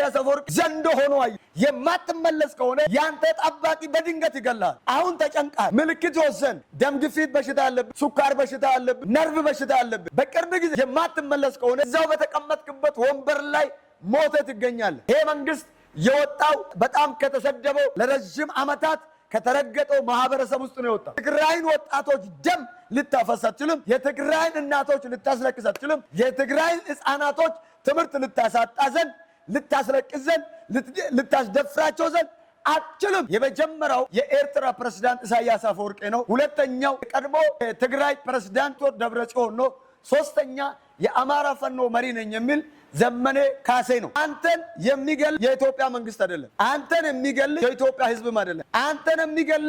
ኢሳያስ አፈወርቂ ዘንዶ ሆኖ አየሁ። የማትመለስ ከሆነ ያንተ ጠባቂ በድንገት ይገላል። አሁን ተጨንቃል። ምልክት ወሰን ደም ግፊት በሽታ አለብህ፣ ስኳር በሽታ አለብህ፣ ነርቭ በሽታ አለብህ። በቅርብ ጊዜ የማትመለስ ከሆነ እዛው በተቀመጥክበት ወንበር ላይ ሞተ ትገኛለህ። ይሄ መንግስት የወጣው በጣም ከተሰደበው፣ ለረዥም ዓመታት ከተረገጠው ማህበረሰብ ውስጥ ነው የወጣው። የትግራይን ወጣቶች ደም ልታፈስ አትችልም። የትግራይን እናቶች ልታስለቅስ አትችልም። የትግራይን ህፃናቶች ትምህርት ልታሳጣ ዘንድ፣ ልታስለቅስ ዘንድ፣ ልታስደፍራቸው ዘንድ አትችልም። የመጀመሪያው የኤርትራ ፕሬዝዳንት ኢሳያስ አፈወርቄ ነው። ሁለተኛው የቀድሞ የትግራይ ፕሬዝዳንት ደብረ ጽዮን ነው። ሶስተኛ የአማራ ፋኖ መሪ ነኝ የሚል ዘመነ ካሴ ነው። አንተን የሚገል የኢትዮጵያ መንግስት አይደለም። አንተን የሚገል የኢትዮጵያ ህዝብም አይደለም። አንተን የሚገል።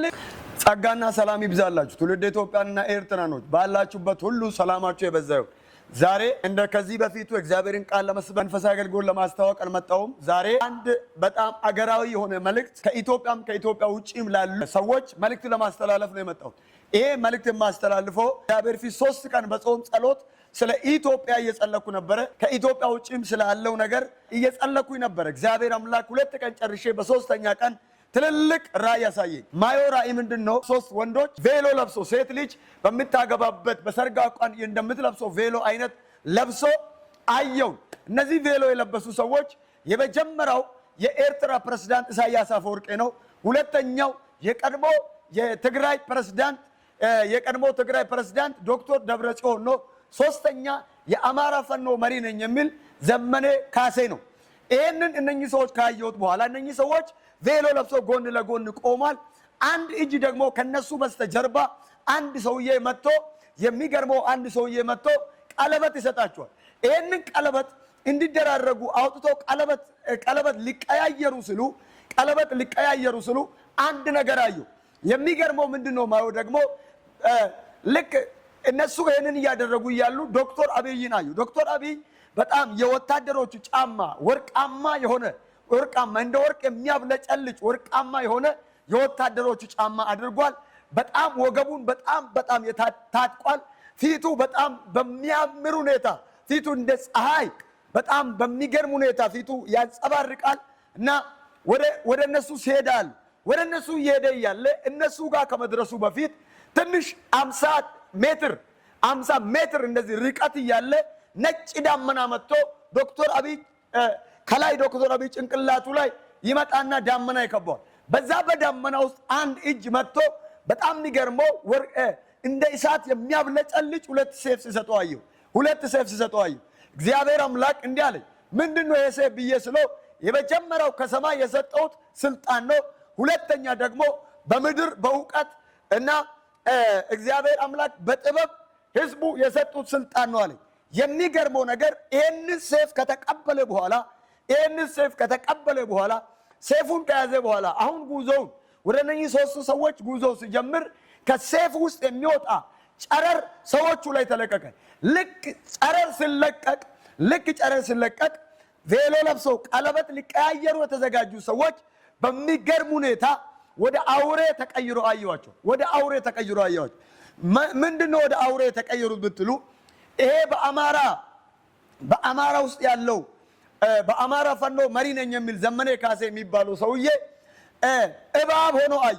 ጸጋና ሰላም ይብዛላችሁ። ትውልደ ኢትዮጵያንና ኤርትራኖች ባላችሁበት ሁሉ ሰላማችሁ የበዛ ይሁን። ዛሬ እንደ ከዚህ በፊቱ እግዚአብሔርን ቃል ለመስበክ፣ መንፈሳዊ አገልግሎት ለማስተዋወቅ አልመጣሁም። ዛሬ አንድ በጣም አገራዊ የሆነ መልእክት ከኢትዮጵያም ከኢትዮጵያ ውጭም ላሉ ሰዎች መልእክት ለማስተላለፍ ነው የመጣሁት። ይሄ መልእክት የማስተላልፈው እግዚአብሔር ፊት 3 ቀን በጾም ጸሎት ስለ ኢትዮጵያ እየጸለኩ ነበረ። ከኢትዮጵያ ውጭም ስላለው ነገር እየጸለኩኝ ነበረ። እግዚአብሔር አምላክ 2 ቀን ጨርሼ በሶስተኛ ቀን ትልልቅ ራእይ ያሳየኝ። ማየው ራእይ ምንድን ነው? ሶስት ወንዶች ቬሎ ለብሶ፣ ሴት ልጅ በምታገባበት በሰርጓ ቀን እንደምትለብሰው ቬሎ አይነት ለብሶ አየው። እነዚህ ቬሎ የለበሱ ሰዎች የመጀመሪያው የኤርትራ ፕሬዝዳንት ኢሳያስ አፈወርቄ ነው። ሁለተኛው የቀድሞ ትግራይ ፕሬዝዳንት ዶክተር ደብረጽዮን ነው። ሶስተኛ የአማራ ፋኖ መሪ ነኝ የሚል ዘመነ ካሴ ነው። ይሄንን እነኚህ ሰዎች ካየሁት በኋላ እነኚህ ሰዎች ቬሎ ለብሶ ጎን ለጎን ቆሟል። አንድ እጅ ደግሞ ከነሱ በስተጀርባ አንድ ሰውዬ መጥቶ፣ የሚገርመው አንድ ሰውዬ መጥቶ ቀለበት ይሰጣቸዋል። ይሄንን ቀለበት እንዲደራረጉ አውጥቶ ቀለበት ሊቀያየሩ ስሉ አንድ ነገር አዩ። የሚገርመው ምንድን ነው? ማየው ደግሞ ልክ እነሱ ይህንን እያደረጉ እያሉ ዶክተር አብይን አዩ። ዶክተር አብይ በጣም የወታደሮቹ ጫማ ወርቃማ የሆነ፣ ወርቃማ እንደ ወርቅ የሚያብለጨልጭ ወርቃማ የሆነ የወታደሮቹ ጫማ አድርጓል። በጣም ወገቡን በጣም በጣም ታጥቋል። ፊቱ በጣም በሚያምር ሁኔታ፣ ፊቱ እንደ ፀሐይ በጣም በሚገርም ሁኔታ ፊቱ ያንጸባርቃል እና ወደ እነሱ ሲሄዳል ወደ እነሱ እየሄደ እያለ እነሱ ጋር ከመድረሱ በፊት ትንሽ 50 ሜትር 50 ሜትር እንደዚህ ርቀት እያለ ነጭ ዳመና መጥቶ ዶክተር አብይ ከላይ ዶክተር አብይ ጭንቅላቱ ላይ ይመጣና ዳመና ይከበዋል። በዛ በዳመና ውስጥ አንድ እጅ መጥቶ በጣም የሚገርመው እንደ እሳት የሚያብለጨልጭ ሁለት ሰይፍ ሲሰጠው አየሁ። ሁለት ሰይፍ ሲሰጠው አየሁ። እግዚአብሔር አምላክ እንዲህ አለኝ፣ ምንድን ነው ይሄ ሰይፍ ብዬ ስለው የመጀመሪያው ከሰማይ የሰጠሁት ስልጣን ነው። ሁለተኛ ደግሞ በምድር በእውቀት እና እግዚአብሔር አምላክ በጥበብ ህዝቡ የሰጡት ስልጣን ነው አለኝ። የሚገርመው ነገር ይህንን ሰይፍ ከተቀበለ በኋላ፣ ሰይፉን ከያዘ በኋላ አሁን ጉዞውን ወደ እነኚህ ሶስቱ ሰዎች ጉዞ ሲጀምር ከሰይፍ ውስጥ የሚወጣ ጨረር ሰዎቹ ላይ ተለቀቀ። ልክ ጨረር ሲለቀቅ ቬሎ ለብሰው ቀለበት ሊቀያየሩ የተዘጋጁ ሰዎች በሚገርም ሁኔታ ወደ አውሬ ተቀይሮ አየኋቸው። ወደ አውሬ ተቀይሮ አየኋቸው። ምንድን ነው ወደ አውሬ የተቀየሩት ብትሉ ይሄ በአማራ ውስጥ ያለው በአማራ ፋኖ መሪ ነኝ የሚል ዘመነ ካሴ የሚባለው ሰውዬ እባብ ሆኖ አዩ።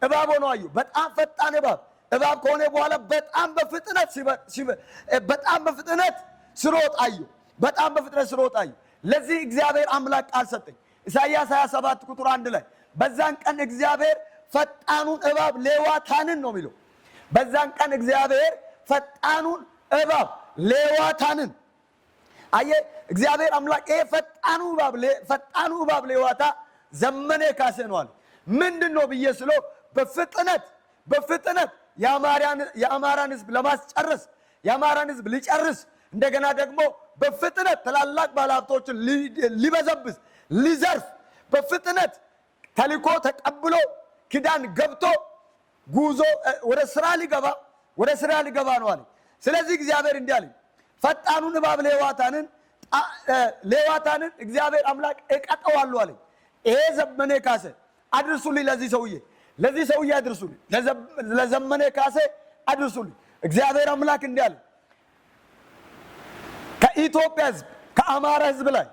እባብ ሆኖ አዩ። በጣም ፈጣን እባብ። እባብ ከሆነ በኋላ በጣም በፍጥነት ስሮጥ አዩ። በጣም በፍጥነት ስሮጥ አዩ። ለዚህ እግዚአብሔር አምላክ ቃል ሰጠኝ። ኢሳይያስ 27 ቁጥር 1 ላይ በዛን ቀን እግዚአብሔር ፈጣኑን እባብ ሌዋታንን ነው የሚለው። በዛን ቀን እግዚአብሔር ፈጣኑን እባብ ሌዋታንን። አየ፣ እግዚአብሔር አምላክ ይሄ ፈጣኑ እባብ ሌዋታ ዘመነ ካሴ ነው አለ። ምንድን ነው ብዬ ስለው በፍጥነት የአማራን ሕዝብ ለማስጨረስ፣ የአማራን ሕዝብ ሊጨርስ፣ እንደገና ደግሞ በፍጥነት ታላላቅ ባለሀብቶችን ሊበዘብዝ፣ ሊዘርፍ በፍጥነት ተልኮ ተቀብሎ ኪዳን ገብቶ ጉዞ ወደ ስራ ሊገባ ነው አለ። ስለዚህ እግዚአብሔር እንዲህ አለኝ፣ ፈጣኑን እባብ ሌዋታንን እግዚአብሔር አምላክ እቀጣዋለሁ አለኝ። ይሄ ዘመነ ካሴ አድርሱልኝ፣ ለዚህ ሰውዬ አድርሱልኝ፣ ለዘመነ ካሴ አድርሱልኝ። እግዚአብሔር አምላክ እንዲህ አለ፣ ከኢትዮጵያ ሕዝብ ከአማራ ሕዝብ ላይ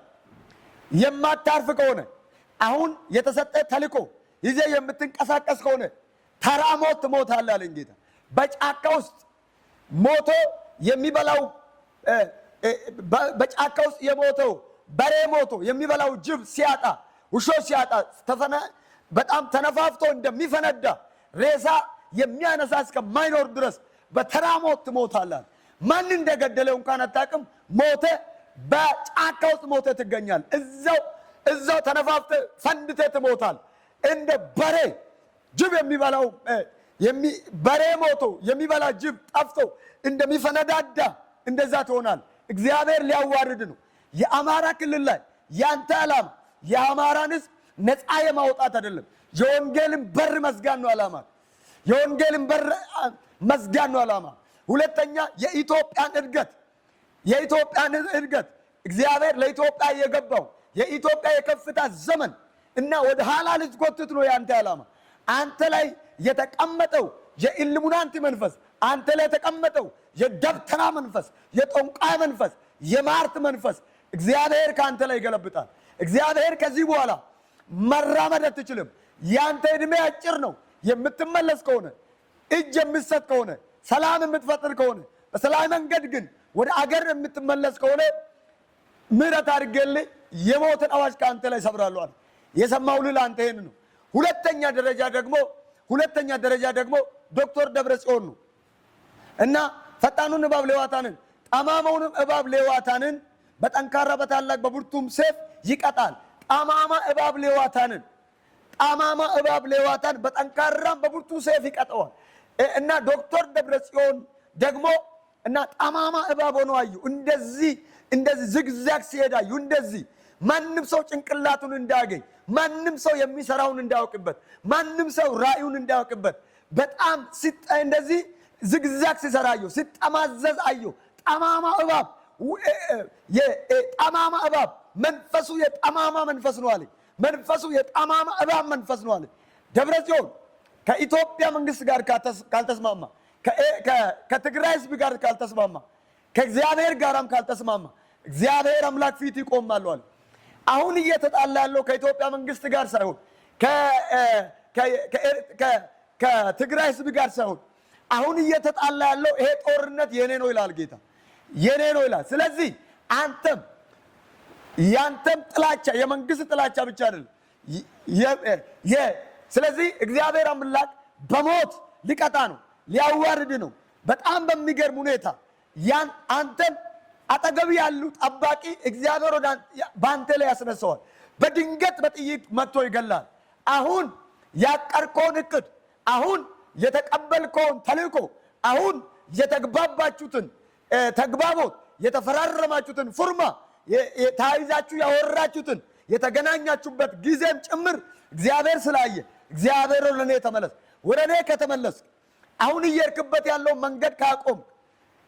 የማታርፍ ከሆነ፣ አሁን የተሰጠ ተልእኮ ይዘህ የምትንቀሳቀስ ከሆነ ተራ ሞት ትሞታለህ አለኝ ጌታ። በጫካ ውስጥ ሞቶ የሚበላው፣ በጫካ ውስጥ የሞተው በሬ ሞቶ የሚበላው ጅብ ሲያጣ፣ ውሾች ሲያጣ በጣም ተነፋፍቶ እንደሚፈነዳ፣ ሬሳ የሚያነሳ እስከማይኖር ድረስ በተራ ሞት ትሞታለህ። ማን እንደገደለው እንኳን አታውቅም። ሞተ በጫካ ውስጥ ሞተ ትገኛል። እዛው እዛው ተነፋፍተ ፈንድተ ትሞታል። እንደ በሬ ጅብ የሚበላው፣ በሬ ሞቶ የሚበላ ጅብ ጠፍቶ እንደሚፈነዳዳ እንደዛ ትሆናል። እግዚአብሔር ሊያዋርድ ነው። የአማራ ክልል ላይ ያንተ ዓላማ የአማራን ሕዝብ ነፃ የማውጣት አይደለም። የወንጌልን በር መዝጋት ነው ዓላማ። የወንጌልን በር መዝጋት ነው ዓላማ። ሁለተኛ የኢትዮጵያን እድገት፣ እግዚአብሔር ለኢትዮጵያ የገባው የኢትዮጵያ የከፍታ ዘመን እና ወደ ኋላ ልትጎትት ነው የአንተ ዓላማ። አንተ ላይ የተቀመጠው የኢሉሚናንቲ መንፈስ፣ አንተ ላይ የተቀመጠው የደብተራ መንፈስ፣ የጠንቋይ መንፈስ፣ የሟርት መንፈስ እግዚአብሔር ከአንተ ላይ ይገለብጣል። እግዚአብሔር ከዚህ በኋላ መራመድ አትችልም። ያንተ ዕድሜ አጭር ነው። የምትመለስ ከሆነ፣ እጅ የምትሰጥ ከሆነ፣ ሰላም የምትፈጥር ከሆነ፣ በሰላም መንገድ ግን ወደ አገር የምትመለስ ከሆነ ምሕረት አድርጌልህ የሞትን አዋጅ ከአንተ ላይ ሰብራለሁ አለ። የሰማው ልል አንተ ይሄን ነው። ሁለተኛ ደረጃ ደግሞ ዶክተር ደብረ ጽዮን ነው። እና ፈጣኑን እባብ ሌዋታንን፣ ጠማማውንም እባብ ሌዋታንን በጠንካራ በታላቅ በብርቱም ሰይፍ ይቀጣል። ጠማማ እባብ ሌዋታን በጠንካራም በብርቱ ሰይፍ ይቀጣዋል። እና ዶክተር ደብረ ጽዮን ደግሞ እና ጠማማ እባብ ሆኖ አዩ። እንደዚህ እንደዚህ zigzag ሲሄድ አዩ። እንደዚህ ማንም ሰው ጭንቅላቱን እንዳያገኝ፣ ማንም ሰው የሚሰራውን እንዳያውቅበት፣ ማንም ሰው ራእዩን እንዳያውቅበት በጣም እንደዚህ zigzag ሲሰራ አየሁ። ሲጠማዘዝ አየሁ። ጠማማ እባብ መንፈሱ የጠማማ መንፈስ ነው አለኝ። መንፈሱ የጠማማ እባብ መንፈስ ነው አለኝ። ደብረ ጽዮን ከኢትዮጵያ መንግስት ጋር ካልተስማማ፣ ከትግራይ ህዝብ ጋር ካልተስማማ፣ ከእግዚአብሔር ጋራም ካልተስማማ እግዚአብሔር አምላክ ፊት ይቆማሉ አለ። አሁን እየተጣላ ያለው ከኢትዮጵያ መንግስት ጋር ሳይሆን፣ ከትግራይ ህዝብ ጋር ሳይሆን፣ አሁን እየተጣላ ያለው ይሄ ጦርነት የኔ ነው ይላል ጌታ፣ የኔ ነው ይላል። ስለዚህ አንተም ያንተም ጥላቻ የመንግስት ጥላቻ ብቻ አይደለም። ስለዚህ እግዚአብሔር አምላክ በሞት ሊቀጣ ነው፣ ሊያዋርድ ነው። በጣም በሚገርም ሁኔታ ያን አንተን አጠገብ ያሉ ጠባቂ እግዚአብሔር በአንተ ላይ ያስነሳዋል። በድንገት በጥይት መጥቶ ይገላል። አሁን ያቀድከውን እቅድ፣ አሁን የተቀበልከውን ተልእኮ፣ አሁን የተግባባችሁትን ተግባቦት፣ የተፈራረማችሁትን ፊርማ፣ ተያይዛችሁ ያወራችሁትን፣ የተገናኛችሁበት ጊዜም ጭምር እግዚአብሔር ስላየ እግዚአብሔር ወደ እኔ ተመለስ። ወደ እኔ ከተመለስክ፣ አሁን እየሄድክበት ያለው መንገድ ካቆምክ፣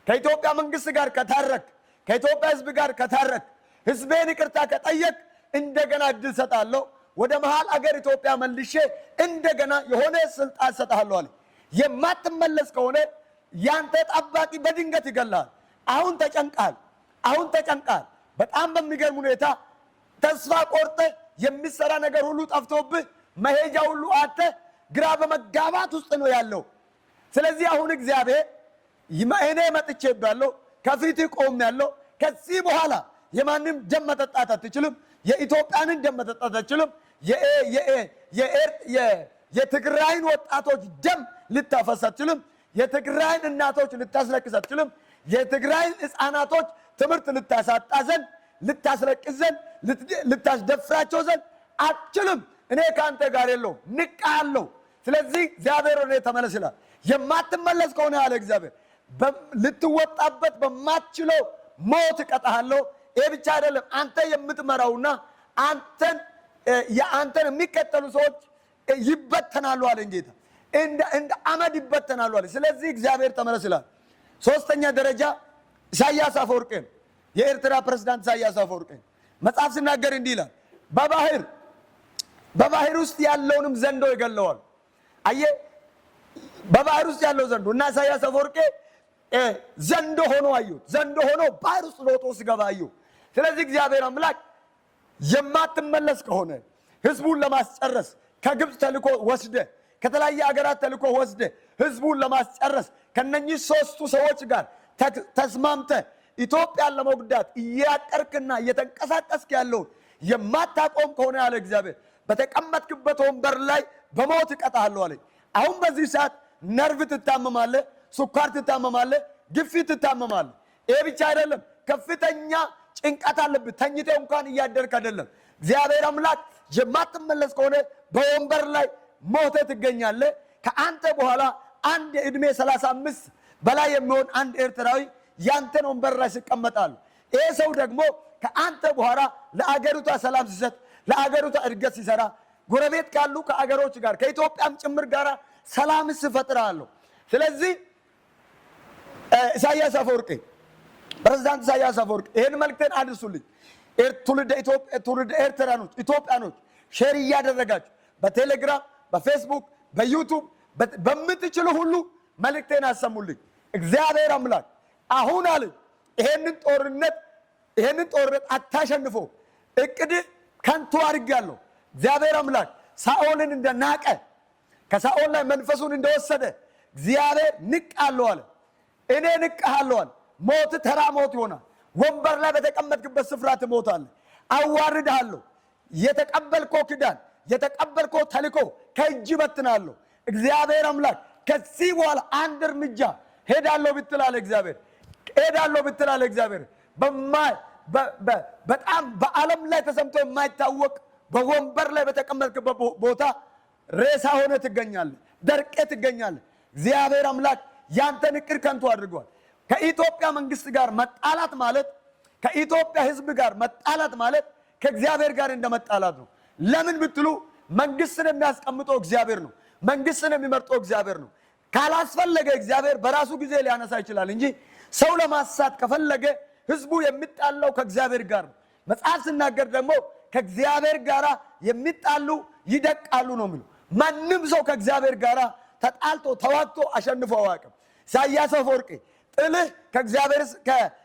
ከኢትዮጵያ መንግስት ጋር ከታረክ፣ ከኢትዮጵያ ሕዝብ ጋር ከታረክ፣ ሕዝቤን ይቅርታ ከጠየቅክ እንደገና እድል ሰጣለሁ። ወደ መሃል አገር ኢትዮጵያ መልሼ እንደገና የሆነ ስልጣን ሰጥሃለሁ አለ። የማትመለስ ከሆነ ያንተ ጠባቂ በድንገት ይገላል። አሁን ተጨንቃል። አሁን ተጨንቃል። በጣም በሚገርም ሁኔታ ተስፋ ቆርጠህ፣ የሚሰራ ነገር ሁሉ ጠፍቶብህ፣ መሄጃ ሁሉ አጥተህ ግራ በመጋባት ውስጥ ነው ያለው። ስለዚህ አሁን እግዚአብሔር እኔ መጥቼብሃለሁ፣ ከፊትህ ቆሜያለሁ። ከዚህ በኋላ የማንም ደም መጠጣት አትችልም። የኢትዮጵያንን ደም መጠጣት አትችልም። የትግራይን ወጣቶች ደም ልታፈስ አትችልም። የትግራይን እናቶች ልታስለቅስ አትችልም። የትግራይን ሕፃናቶች ትምህርት ልታሳጣ ዘንድ፣ ልታስለቅስ ዘንድ፣ ልታስደፍራቸው ዘንድ አትችልም። እኔ ከአንተ ጋር የለሁም፣ ንቄሃለሁ። ስለዚህ እግዚአብሔር ወደ እኔ ተመለስ ይላል። የማትመለስ ከሆነ ያለ እግዚአብሔር ልትወጣበት በማትችለው ሞት እቀጣሃለሁ። ይሄ ብቻ አይደለም፣ አንተ የምትመራውና የአንተን የሚከተሉ ሰዎች ይበተናሉ አለኝ ጌታ። እንደ አመድ ይበተናሉ አለ። ስለዚህ እግዚአብሔር ተመለስ ይላል። ሶስተኛ ደረጃ ኢሳያስ አፈወርቂ፣ የኤርትራ ፕሬዝዳንት ኢሳያስ አፈወርቂ መጽሐፍ ሲናገር እንዲህ ይላል፣ በባህር ውስጥ ያለውንም ዘንዶ ይገለዋል። አየህ፣ በባህር ውስጥ ያለው ዘንዶ እና ኢሳያስ አፈወርቂ ዘንዶ ሆኖ አየሁት። ዘንዶ ሆኖ ባህር ውስጥ ሮጦ ሲገባ አየሁ። ስለዚህ እግዚአብሔር አምላክ የማትመለስ ከሆነ፣ ህዝቡን ለማስጨረስ ከግብፅ ተልኮ ወስደ፣ ከተለያየ ሀገራት ተልኮ ወስደ፣ ህዝቡን ለማስጨረስ ከነኚህ ሶስቱ ሰዎች ጋር ተስማምተ ኢትዮጵያን ለመጉዳት እያቀርክና እየተንቀሳቀስክ ያለውን የማታቆም ከሆነ ያለ እግዚአብሔር፣ በተቀመጥክበት ወንበር ላይ በሞት እቀጣሃለሁ አለኝ። አሁን በዚህ ሰዓት ነርቭ ትታመማለህ፣ ስኳር ትታመማለህ፣ ግፊት ትታመማለህ። ይሄ ብቻ አይደለም፣ ከፍተኛ ጭንቀት አለብህ። ተኝተህ እንኳን እያደርክ አይደለም። እግዚአብሔር አምላክ የማትመለስ ከሆነ በወንበር ላይ ሞተህ ትገኛለህ። ከአንተ በኋላ አንድ የዕድሜ 35 በላይ የሚሆን አንድ ኤርትራዊ ያንተን ወንበር ላይ ሲቀመጣሉ። ይሄ ሰው ደግሞ ከአንተ በኋላ ለአገሪቷ ሰላም ሲሰጥ፣ ለአገሪቷ እድገት ሲሰራ፣ ጎረቤት ካሉ ከአገሮች ጋር ከኢትዮጵያም ጭምር ጋር ሰላም ሲፈጥራለሁ። ስለዚህ ኢሳያስ አፈወርቂ፣ ፕሬዝዳንት ኢሳያስ አፈወርቂ፣ ይህን መልእክቴን አድርሱልኝ። ትውልደ ኢትዮጵያ፣ ትውልደ ኤርትራኖች፣ ኢትዮጵያኖች share እያደረጋችሁ በቴሌግራም፣ በፌስቡክ፣ በዩቱብ በምትችሉ ሁሉ መልእክቴን አሰሙልኝ። እግዚአብሔር አምላክ አሁን አለኝ፣ ይሄንን ጦርነት አታሸንፎ፣ እቅድ ከንቱ አድርጌያለሁ። እግዚአብሔር አምላክ ሳኦልን እንደናቀ፣ ከሳኦል ላይ መንፈሱን እንደወሰደ እግዚአብሔር ንቄሃለሁ አለ። እኔ ንቄሃለሁ አለ። ሞት ተራ ሞት ይሆናል። ወንበር ላይ በተቀመጥክበት ስፍራ ትሞታለህ። አዋርድሃለሁ። የተቀበልከው ኪዳን፣ የተቀበልከው ተልኮ ከእጅ በትናለሁ። እግዚአብሔር አምላክ ከዚህ በኋላ አንድ እርምጃ ሄዳለሁ ብትል አለ እግዚአብሔር፣ ሄዳለሁ ብትል አለ እግዚአብሔር፣ በጣም በዓለም ላይ ተሰምቶ የማይታወቅ በወንበር ላይ በተቀመጥክበት ቦታ ሬሳ ሆነህ ትገኛለህ፣ ደርቀህ ትገኛለህ። እግዚአብሔር አምላክ ያንተን እቅድ ከንቱ አድርጓል። ከኢትዮጵያ መንግስት ጋር መጣላት ማለት፣ ከኢትዮጵያ ሕዝብ ጋር መጣላት ማለት ከእግዚአብሔር ጋር እንደመጣላት ነው። ለምን ብትሉ መንግስትን የሚያስቀምጠው እግዚአብሔር ነው። መንግስትን የሚመርጠው እግዚአብሔር ነው። ካላስፈለገ እግዚአብሔር በራሱ ጊዜ ሊያነሳ ይችላል እንጂ ሰው ለማሳት ከፈለገ ህዝቡ የሚጣላው ከእግዚአብሔር ጋር ነው። መጽሐፍ ሲናገር ደግሞ ከእግዚአብሔር ጋር የሚጣሉ ይደቃሉ ነው የሚለው። ማንም ሰው ከእግዚአብሔር ጋር ተጣልቶ ተዋግቶ አሸንፎ አያውቅም። ኢሳያስ አፈወርቂ፣ ጥልህ ከእግዚአብሔር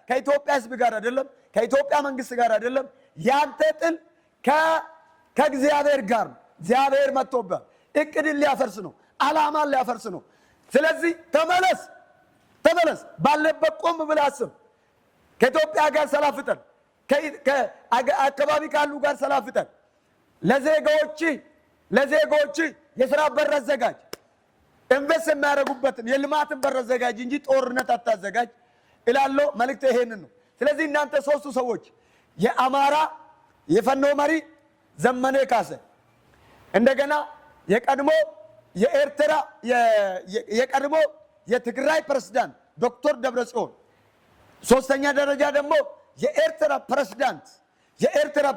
ከኢትዮጵያ ህዝብ ጋር አይደለም፣ ከኢትዮጵያ መንግስት ጋር አይደለም። ያንተ ጥል ከእግዚአብሔር ጋር ነው። እግዚአብሔር መጥቶብሃል። እቅድን ሊያፈርስ ነው። አላማን ሊያፈርስ ነው። ስለዚህ ተመለስ፣ ተመለስ። ባለበት ቆም ብለህ አስብ። ከኢትዮጵያ ጋር ሰላም ፍጠር። አካባቢ ካሉ ጋር ሰላም ፍጠር። ለዜጎች የስራ በር አዘጋጅ። Invest የሚያደርጉበትን የልማትን በር አዘጋጅ እንጂ ጦርነት አታዘጋጅ እላለሁ። መልእክት ይሄንን ነው። ስለዚህ እናንተ ሶስቱ ሰዎች፣ የአማራ የፋኖ መሪ ዘመነ ካሴ፣ እንደገና የቀድሞ የኤርትራ፣ የቀድሞ የትግራይ ፕሬዝዳንት ዶክተር ደብረጽዮን፣ ሶስተኛ ደረጃ ደግሞ የኤርትራ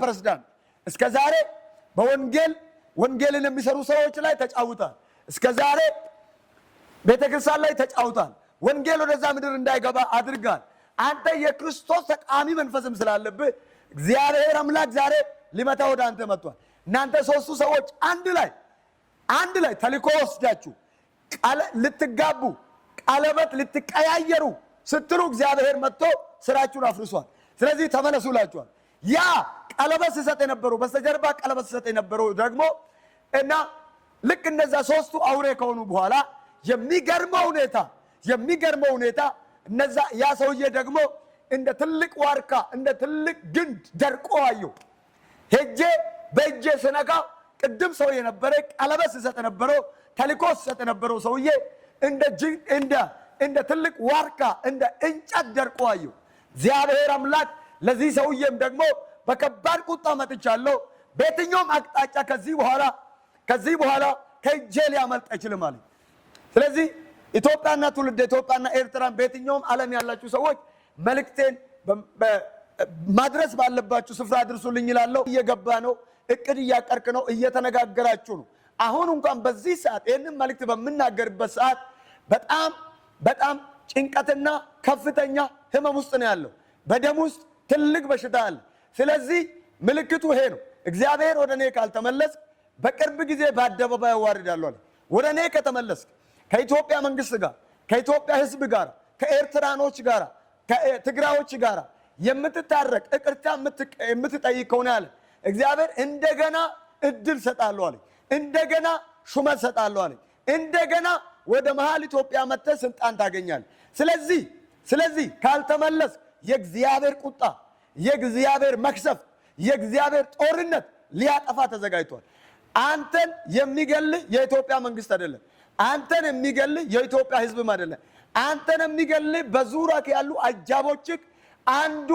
ፕሬዝዳንት እስከ ዛሬ በወንጌል ወንጌልን የሚሰሩ ሰዎች ላይ ተጫውቷል። እስከ ዛሬ ቤተክርስቲያን ላይ ተጫውቷል። ወንጌል ወደዛ ምድር እንዳይገባ አድርጓል። አንተ የክርስቶስ ተቃዋሚ መንፈስም ስላለብህ እግዚአብሔር አምላክ ዛሬ ሊመታ ወደ አንተ መጥቷል። እናንተ ሶስቱ ሰዎች አንድ ላይ ተልኮ ወስዳችሁ ልትጋቡ፣ ቀለበት ልትቀያየሩ ስትሉ እግዚአብሔር መጥቶ ስራችሁን አፍርሷል። ስለዚህ ተመለሱ እላችኋል። ያ ቀለበት ሲሰጥ የነበረው፣ በስተጀርባ ቀለበት ሲሰጥ የነበረው ደግሞ እና ልክ እነዛ ሶስቱ አውሬ ከሆኑ በኋላ የሚገርመው ሁኔታ እነዛ ያ ሰውዬ ደግሞ እንደ ትልቅ ዋርካ፣ እንደ ትልቅ ግንድ ደርቆ አየሁ። ሄጄ በእጄ ስነካ ቅድም ሰው የነበረ፣ ቀለበት ሲሰጥ የነበረው፣ ተልኮ ሲሰጥ የነበረው ሰውዬ እንደ ትልቅ ዋርካ፣ እንደ እንጨት ደርቆ አየሁ። እግዚአብሔር አምላክ ለዚህ ሰውዬም ደግሞ በከባድ ቁጣ መጥቻለሁ። በየትኛውም አቅጣጫ ከዚህ በኋላ ከእጄ ሊያመልጥ አይችልም አለ። ስለዚህ ኢትዮጵያና ትውልደ ኢትዮጵያና ኤርትራን በየትኛውም ዓለም ያላችሁ ሰዎች መልእክቴን ማድረስ ባለባችሁ ስፍራ አድርሱልኝ እላለሁ። እየገባ ነው። እቅድ እያቀድክ ነው። እየተነጋገራችሁ ነው። አሁን እንኳን በዚህ ሰዓት ይህንን መልእክት በምናገርበት ሰዓት በጣም በጣም ጭንቀትና ከፍተኛ ህመም ውስጥ ነው ያለው። በደም ውስጥ ትልቅ በሽታ አለ። ስለዚህ ምልክቱ ይሄ ነው። እግዚአብሔር ወደ እኔ ካልተመለስክ በቅርብ ጊዜ በአደባባይ አዋርድሃለሁ አለ። ወደ እኔ ከተመለስክ፣ ከኢትዮጵያ መንግስት ጋር፣ ከኢትዮጵያ ህዝብ ጋር፣ ከኤርትራኖች ጋር፣ ከትግራዮች ጋር የምትታረቅ፣ ይቅርታ የምትጠይቅ ከሆነ አለ እግዚአብሔር እንደገና እድል ሰጣለሁ አለኝ። እንደገና ሹመት ሰጣለሁ አለኝ። እንደገና ወደ መሃል ኢትዮጵያ መጥተህ ስልጣን ታገኛለህ። ስለዚህ ካልተመለስ የእግዚአብሔር ቁጣ፣ የእግዚአብሔር መክሰፍት፣ የእግዚአብሔር ጦርነት ሊያጠፋ ተዘጋጅቷል። አንተን የሚገል የኢትዮጵያ መንግስት አይደለም። አንተን የሚገል የኢትዮጵያ ሕዝብም አይደለም። አንተን የሚገል በዙሪያህ ያሉ አጃቦችህ አንዱ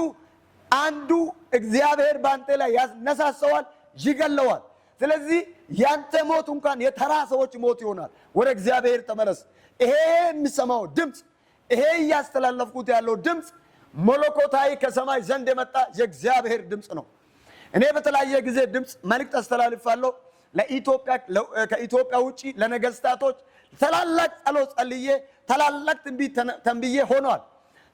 አንዱ እግዚአብሔር በአንተ ላይ ያነሳሰዋል፣ ይገለዋል። ስለዚህ ያንተ ሞት እንኳን የተራ ሰዎች ሞት ይሆናል። ወደ እግዚአብሔር ተመለስ። ይሄ የሚሰማው ድምፅ፣ ይሄ እያስተላለፍኩት ያለው ድምፅ መለኮታዊ ከሰማይ ዘንድ የመጣ የእግዚአብሔር ድምፅ ነው። እኔ በተለያየ ጊዜ ድምፅ መልእክት አስተላልፋለሁ። ለኢትዮጵያ፣ ከኢትዮጵያ ውጪ ለነገስታቶች ታላላቅ ጸሎት ጸልዬ ታላላቅ ትንቢት ተንብዬ ሆኗል።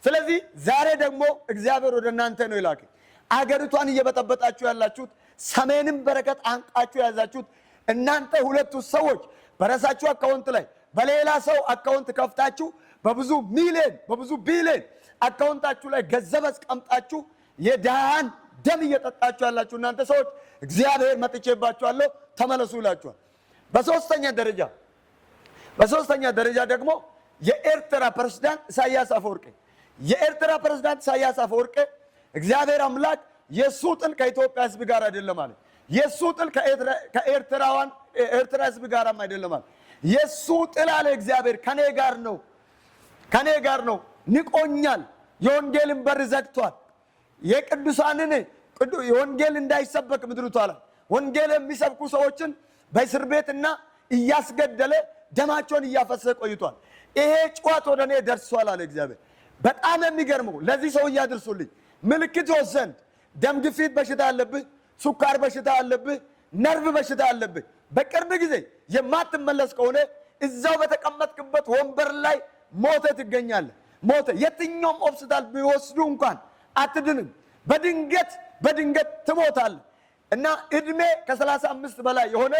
ስለዚህ ዛሬ ደግሞ እግዚአብሔር ወደ እናንተ ነው የላከኝ። አገሪቷን እየበጠበጣችሁ ያላችሁት፣ ሰሜንም በረከት አንቃችሁ የያዛችሁት እናንተ ሁለቱ ሰዎች በራሳችሁ account ላይ በሌላ ሰው account ከፍታችሁ በብዙ ሚሊዮን በብዙ ቢሊዮን account ኣችሁ ላይ ገንዘብ አስቀምጣችሁ የድሃን ደም እየጠጣችሁ ያላችሁ እናንተ ሰዎች እግዚአብሔር መጥቼባችኋለሁ፣ ተመለሱ ይላችኋል። በሶስተኛ ደረጃ ደግሞ የኤርትራ ፕሬዝዳንት ኢሳያስ አፈወርቂ፣ የኤርትራ ፕሬዝዳንት ኢሳያስ አፈወርቂ እግዚአብሔር አምላክ የሱ ጥል ከኢትዮጵያ ሕዝብ ጋር አይደለም አለ። የሱ ጥል ከኤርትራዋን ኤርትራ ሕዝብ ጋርም አይደለም አለ። የሱ ጥል አለ እግዚአብሔር ከኔ ጋር ነው፣ ከኔ ጋር ነው። ንቆኛል። የወንጌልን በር ዘግቷል። የቅዱሳንን ወንጌል እንዳይሰበክ ምድሪቷ ላይ ወንጌል የሚሰብኩ ሰዎችን በእስር ቤትና እያስገደለ ደማቸውን እያፈሰሰ ቆይቷል። ይሄ ጩኸት ወደ እኔ ደርሷል አለ እግዚአብሔር። በጣም የሚገርመው ለዚህ ሰው እያድርሱልኝ ምልክት ይወስድ ዘንድ ደም ግፊት በሽታ አለብህ፣ ስኳር በሽታ አለብህ፣ ነርቭ በሽታ አለብህ። በቅርብ ጊዜ የማትመለስ ከሆነ እዛው በተቀመጥክበት ወንበር ላይ ሞተ ትገኛለህ። ሞተ። የትኛውም ሆስፒታል ቢወስዱ እንኳን አትድንም። በድንገት በድንገት ትሞታለህ። እና እድሜ ከ35 በላይ የሆነ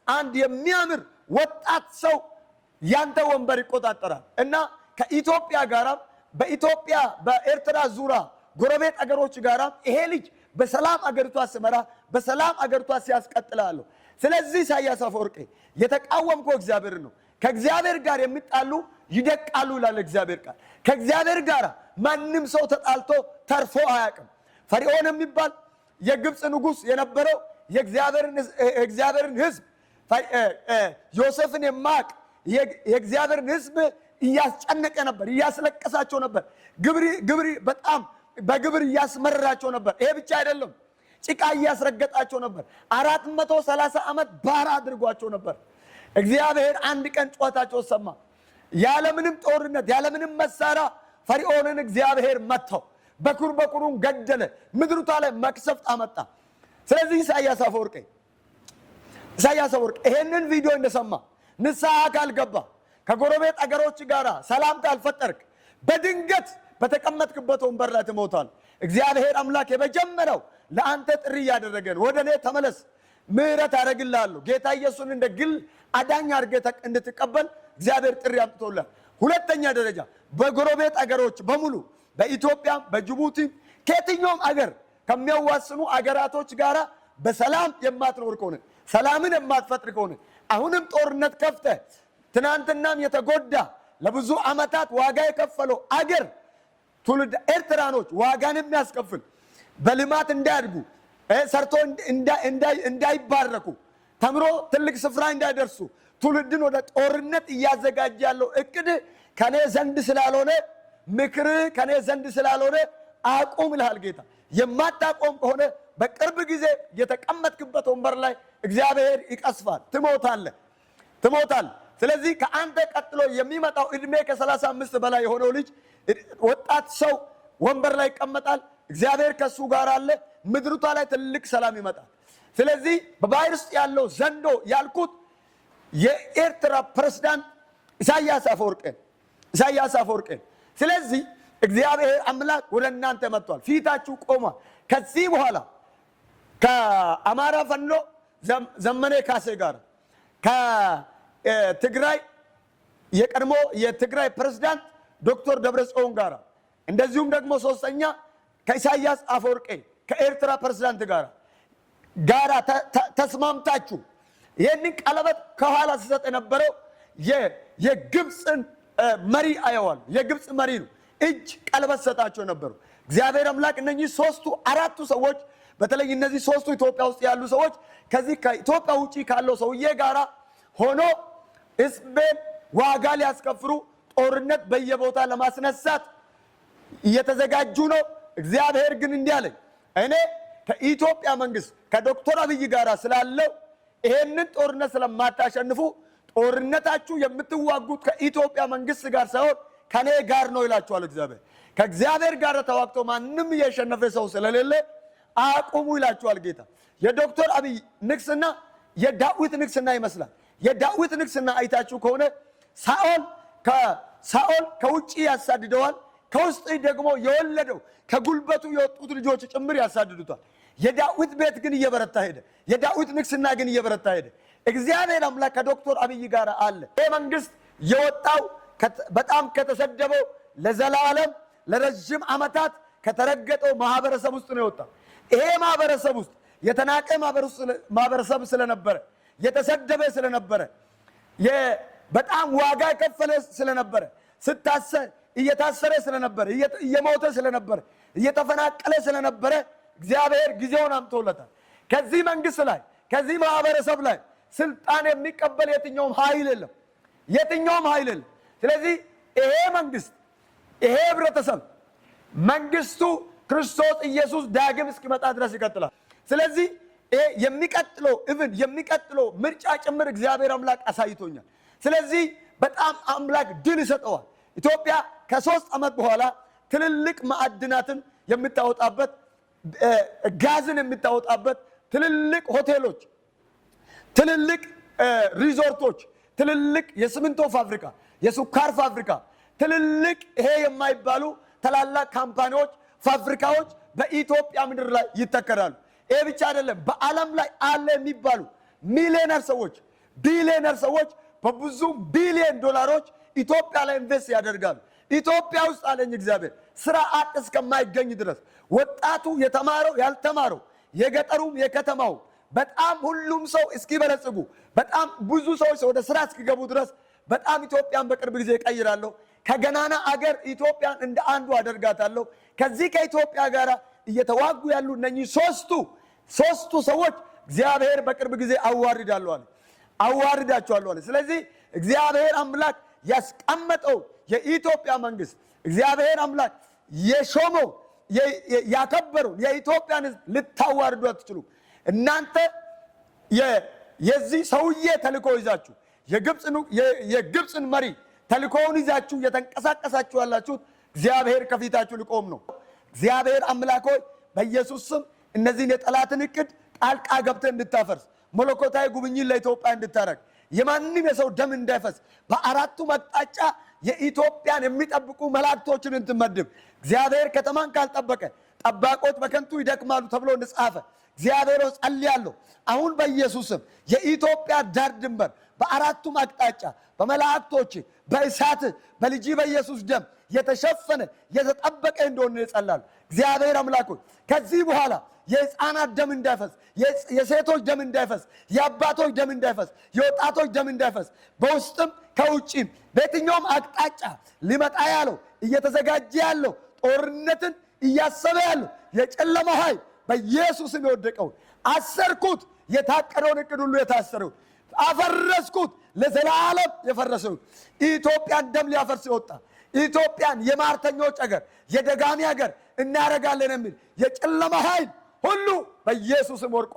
አንድ የሚያምር ወጣት ሰው ያንተ ወንበር ይቆጣጠራል። እና ከኢትዮጵያ ጋራም በኢትዮጵያ በኤርትራ ዙራ ጎረቤት አገሮች ጋራም ይሄ ልጅ በሰላም አገሪቷ ስመራ በሰላም አገሪቷ ሲያስቀጥላለሁ። ስለዚህ ኢሳያስ አፈወርቂ የተቃወምከው እግዚአብሔር ነው። ከእግዚአብሔር ጋር የሚጣሉ ይደቃሉ ይላል እግዚአብሔር ቃል። ከእግዚአብሔር ጋር ማንም ሰው ተጣልቶ ተርፎ አያውቅም። ፈርዖን የሚባል የግብፅ ንጉሥ የነበረው የእግዚአብሔርን ሕዝብ ዮሴፍን የማያውቅ የእግዚአብሔርን ሕዝብ እያስጨነቀ ነበር፣ እያስለቀሳቸው ነበር። ግብር በጣም በግብር እያስመረራቸው ነበር። ይሄ ብቻ አይደለም፣ ጭቃ እያስረገጣቸው ነበር። 430 ዓመት ባራ አድርጓቸው ነበር። እግዚአብሔር አንድ ቀን ጩኸታቸው ሰማ። ያለምንም ጦርነት ያለምንም መሳሪያ ፈርዖንን እግዚአብሔር መታው። በኩር በኩሩን ገደለ። ምድሪቷ ላይ መቅሰፍት አመጣ። ስለዚህ ኢሳያስ አፈወርቂ ይሄንን ቪዲዮ እንደሰማ ንስሐ ካልገባ፣ ከጎረቤት አገሮች ጋር ሰላም ካልፈጠርክ በድንገት በተቀመጥክበት ወንበር ላይ ትሞታል። እግዚአብሔር አምላክ የመጀመሪያው ለአንተ ጥሪ እያደረገ ነው። ወደ እኔ ተመለስ፣ ምሕረት አደርግልሃለሁ። ጌታ ኢየሱስን እንደ ግል አዳኝ አድርገህ እንድትቀበል እግዚአብሔር ጥሪ አምጥቶልሃል። ሁለተኛ ደረጃ በጎረቤት አገሮች በሙሉ በኢትዮጵያም በጅቡቲም ከየትኛውም አገር ከሚያዋስኑ አገራቶች ጋራ በሰላም የማትኖር ከሆነ፣ ሰላምን የማትፈጥር ከሆነ፣ አሁንም ጦርነት ከፍተህ ትናንትናም የተጎዳ ለብዙ ዓመታት ዋጋ የከፈለው አገር ትውልድ ኤርትራኖች ዋጋን የሚያስከፍል በልማት እንዳያድጉ፣ ሰርቶ እንዳይባረኩ፣ ተምሮ ትልቅ ስፍራ እንዳይደርሱ ትውልድን ወደ ጦርነት እያዘጋጀ ያለው እቅድ ከኔ ዘንድ ስላልሆነ፣ ምክር ከኔ ዘንድ ስላልሆነ አቁም ይልሃል ጌታ። የማታቆም ከሆነ በቅርብ ጊዜ የተቀመጥክበት ወንበር ላይ እግዚአብሔር ይቀስፋል። ትሞታለህ፣ ትሞታለህ። ስለዚህ ከአንተ ቀጥሎ የሚመጣው እድሜ ከ35 በላይ የሆነው ልጅ ወጣት ሰው ወንበር ላይ ይቀመጣል። እግዚአብሔር ከሱ ጋር አለ። ምድሪቷ ላይ ትልቅ ሰላም ይመጣል። ስለዚህ በባህር ውስጥ ያለው ዘንዶ ያልኩት የኤርትራ ፕሬዝዳንት ኢሳያስ አፈወርቄን። ስለዚህ እግዚአብሔር አምላክ ወደ እናንተ መጥቷል፣ ፊታችሁ ቆሟል። ከዚህ በኋላ ከአማራ ፋኖ ዘመነ ካሴ ጋር፣ ከትግራይ የቀድሞ የትግራይ ፕሬዝዳንት ዶክተር ደብረጽዮን ጋር፣ እንደዚሁም ደግሞ ሶስተኛ ከኢሳያስ አፈወርቄ ከኤርትራ ፕሬዝዳንት ጋር ጋራ ተስማምታችሁ ይህንን ቀለበት ከኋላ ሲሰጥ የነበረው የግብፅን መሪ አየዋል። የግብፅ መሪ ነው። እጅ ቀለበት ሰጣቸው ነበሩ። እግዚአብሔር አምላክ እነኚህ ሶስቱ አራቱ ሰዎች፣ በተለይ እነዚህ ሶስቱ ኢትዮጵያ ውስጥ ያሉ ሰዎች ከዚህ ከኢትዮጵያ ውጪ ካለው ሰውዬ ጋራ ሆኖ ሕዝቤን ዋጋ ሊያስከፍሩ ጦርነት በየቦታ ለማስነሳት እየተዘጋጁ ነው። እግዚአብሔር ግን እንዲህ አለኝ፣ እኔ ከኢትዮጵያ መንግስት ከዶክተር አብይ ጋር ስላለው ይሄንን ጦርነት ስለማታሸንፉ ጦርነታችሁ የምትዋጉት ከኢትዮጵያ መንግስት ጋር ሳይሆን ከኔ ጋር ነው ይላችኋል እግዚአብሔር። ከእግዚአብሔር ጋር ተዋግቶ ማንም እየሸነፈ ሰው ስለሌለ አቁሙ ይላችኋል ጌታ። የዶክተር አብይ ንግስና የዳዊት ንግስና ይመስላል። የዳዊት ንግስና አይታችሁ ከሆነ ሳኦል ከውጭ ያሳድደዋል፣ ከውስጥ ደግሞ የወለደው ከጉልበቱ የወጡት ልጆች ጭምር ያሳድዱታል። የዳዊት ቤት ግን እየበረታ ሄደ። የዳዊት ንግስና ግን እየበረታ ሄደ። እግዚአብሔር አምላክ ከዶክተር አብይ ጋር አለ። ይህ መንግስት የወጣው በጣም ከተሰደበው፣ ለዘላለም ለረዥም ዓመታት ከተረገጠው ማህበረሰብ ውስጥ ነው የወጣው። ይሄ ማህበረሰብ ውስጥ የተናቀ ማህበረሰብ ስለነበረ፣ የተሰደበ ስለነበረ፣ በጣም ዋጋ የከፈለ ስለነበረ፣ ስታሰር እየታሰረ ስለነበረ፣ እየሞተ ስለነበረ፣ እየተፈናቀለ ስለነበረ እግዚአብሔር ጊዜውን አምጥቶለታል። ከዚህ መንግስት ላይ፣ ከዚህ ማህበረሰብ ላይ ስልጣን የሚቀበል የትኛውም ኃይል የለም። የትኛውም ኃይል የለም። ስለዚህ ይሄ መንግስት፣ ይሄ ህብረተሰብ፣ መንግስቱ ክርስቶስ ኢየሱስ ዳግም እስኪመጣ ድረስ ይቀጥላል። ስለዚህ ይሄ የሚቀጥለው even የሚቀጥለው ምርጫ ጭምር እግዚአብሔር አምላክ አሳይቶኛል። ስለዚህ በጣም አምላክ ድል ይሰጠዋል። ኢትዮጵያ ከ3 ዓመት በኋላ ትልልቅ ማዕድናትን የምታወጣበት፣ ጋዝን የምታወጣበት፣ ትልልቅ ሆቴሎች፣ ትልልቅ ሪዞርቶች፣ ትልልቅ የሲሚንቶ ፋብሪካ፣ የስኳር ፋብሪካ፣ ትልልቅ ይሄ የማይባሉ ታላላቅ company ዎች፣ ፋብሪካዎች በኢትዮጵያ ምድር ላይ ይተከላሉ። ይሄ ብቻ አይደለም። በዓለም ላይ አለ የሚባሉ ሚሊዮነር ሰዎች፣ ቢሊዮነር ሰዎች በብዙ ቢሊዮን ዶላሮች ኢትዮጵያ ላይ invest ያደርጋሉ። ኢትዮጵያ ውስጥ አለኝ እግዚአብሔር ስራ አጥ እስከማይገኝ ድረስ ወጣቱ፣ የተማረው፣ ያልተማረው፣ የገጠሩም የከተማው፣ በጣም ሁሉም ሰው እስኪበለጽጉ፣ በጣም ብዙ ሰዎች ወደ ስራ እስኪገቡ ድረስ በጣም ኢትዮጵያን በቅርብ ጊዜ እቀይራለሁ። ከገናና አገር ኢትዮጵያን እንደ አንዱ አደርጋታለሁ። ከዚህ ከኢትዮጵያ ጋር እየተዋጉ ያሉ እነኚህ ሶስቱ ሰዎች እግዚአብሔር በቅርብ ጊዜ አዋርዳለሁ አለ፣ አዋርዳቸዋለሁ አለ። ስለዚህ እግዚአብሔር አምላክ ያስቀመጠው የኢትዮጵያ መንግስት፣ እግዚአብሔር አምላክ የሾመው፣ ያከበረው የኢትዮጵያን ሕዝብ ልታዋርዱ አትችሉም። እናንተ የዚህ ሰውዬ ተልእኮ ይዛችሁ፣ የግብፅን መሪ ተልእኮውን ይዛችሁ እየተንቀሳቀሳችሁ ያላችሁት እግዚአብሔር ከፊታችሁ ሊቆም ነው። እግዚአብሔር አምላክ ሆይ፣ በኢየሱስ ስም እነዚህን የጠላትን እቅድ ጣልቃ ገብተህ እንድታፈርስ፣ መለኮታዊ ጉብኝት ለኢትዮጵያ እንድታረግ፣ የማንም የሰው ደም እንዳይፈስ በአራቱ አቅጣጫ የኢትዮጵያን የሚጠብቁ መላእክቶችን እንድትመድብ። እግዚአብሔር ከተማን ካልጠበቀ ጠባቆች በከንቱ ይደክማሉ ተብሎ እንደጻፈ እግዚአብሔር ጸልያለሁ። አሁን በኢየሱስ ስም የኢትዮጵያ ዳር ድንበር በአራቱም አቅጣጫ በመላእክቶች፣ በእሳት፣ በልጅ በኢየሱስ ደም የተሸፈነ፣ የተጠበቀ እንደሆነ እጸልያለሁ። እግዚአብሔር አምላክ ሆይ፣ ከዚህ በኋላ የሕፃናት ደም እንዳይፈስ፣ የሴቶች ደም እንዳይፈስ፣ የአባቶች ደም እንዳይፈስ፣ የወጣቶች ደም እንዳይፈስ፣ በውስጥም ከውጭም በየትኛውም አቅጣጫ ሊመጣ ያለው፣ እየተዘጋጀ ያለው፣ ጦርነትን እያሰበ ያለው የጨለማ ኃይል በኢየሱስም የወደቀውን አሰርኩት። የታቀደውን እቅድ ሁሉ የታሰረውን አፈረስኩት። ለዘላለም የፈረሰውን ኢትዮጵያን ደም ሊያፈርስ የወጣ፣ ኢትዮጵያን የማርተኞች አገር፣ የደጋሚ አገር እናደርጋለን የሚል የጨለማ ኃይል ሁሉ በኢየሱስም ወድቋል።